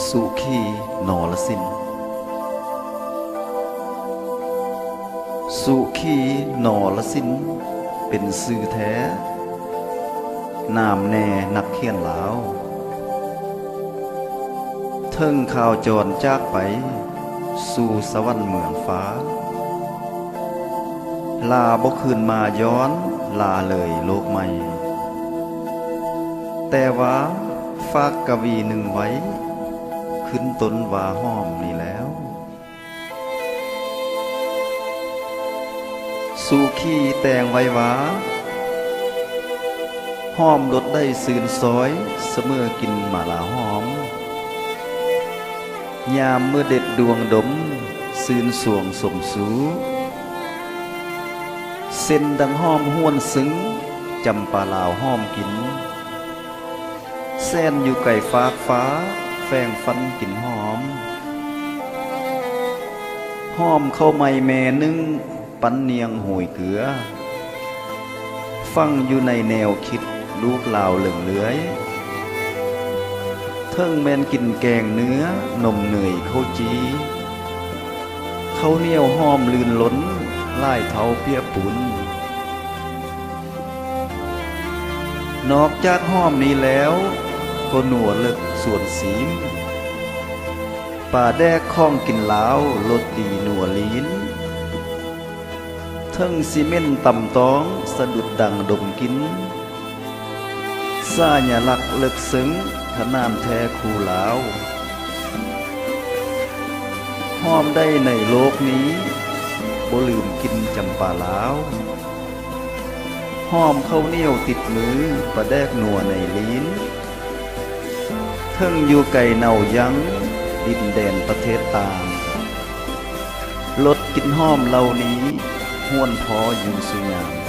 ສຸຂີນໍລະສິນ ສຸຂີນໍລະສິນ ເປັນຊື່ແທ້ ນາມແນ່ນັກຂຽນລາວ ເຖິງຂ່າວຈອນຈາກໄປ ສູ່ສະຫວັນເມືອງຟ້າ ລາບໍ່ຄືນມາຍ້ອນ ລາເລີຍໂລກໃໝ່ ແຕ່ວ່າຝາກກະວີໜຶ່ງໄວ້ ຂຶ້ນຕົ້ນວ່າຫອມນີ້ແລ້ວ. ສຸຂີແຕ່ງໄວ້ວ່າ ຫອມລົດໄດ້ຊື່ນຊອຍ ສະເໝີກິ່ນມາລາຫອມ ຍາມເມື່ອເດັດດວງດົມ ຊື່ນຊວງຊົມຊູ ເຊັ່ນດັ່ງຫອມຫວນຊຶ້ງ ຈຳປາລາວຫອມກິ່ນ ແສນຢູ່ໄກຟາກຟ້າ ແຝງຝັນກິ່ນຫອມ ຫອມເຂົ້າໃໝ່ແມ່ໜຶ້ງ ປັນນຽງໂຮຍເກືອ ຝັງຢູ່ໃນແນວຄິດລູກລາວເລິງເລື່ອຍ ເຖິງແມ່ນກິນແກງເນື້ອ ນົມເນີຍເຂົ້າຈີ່ ເຂົ້າໜຽວຫອມລື່ນລົ້ນ ຫຼາຍເທົ່າເປຍປູນ ນອກຈາກຫອມນີ້ແລ້ວ ກໍນົວເລິກຊວນຊີມ ປາແດກຂອງກິນລາວ ລົດດີນົວລີນ ເຖິງຊິເໝັນຕຳຕອງ ສະດຸດດັງດົມກິ່ນ ສາຍະລັກເລິກເຊິ່ງ ຂະໜານແທ້ຄູ່ລາວ ຫອມໄດ້ໃນໂລກນີ້ ບໍ່ລືມກິ່ນຈຳປາລາວ ຫອມເຂົ້າໜຽວຕິດມື ປາແດກນົວໃນລີນ ເຖິງຢູ່ໄກເນົາຍັງ ດິນແດນປະເທດຕ່າງ ລົດກິ່ນຫອມເຫຼົ່ານີ້ ຫວນພໍຢູ່ສູ່ຍາມ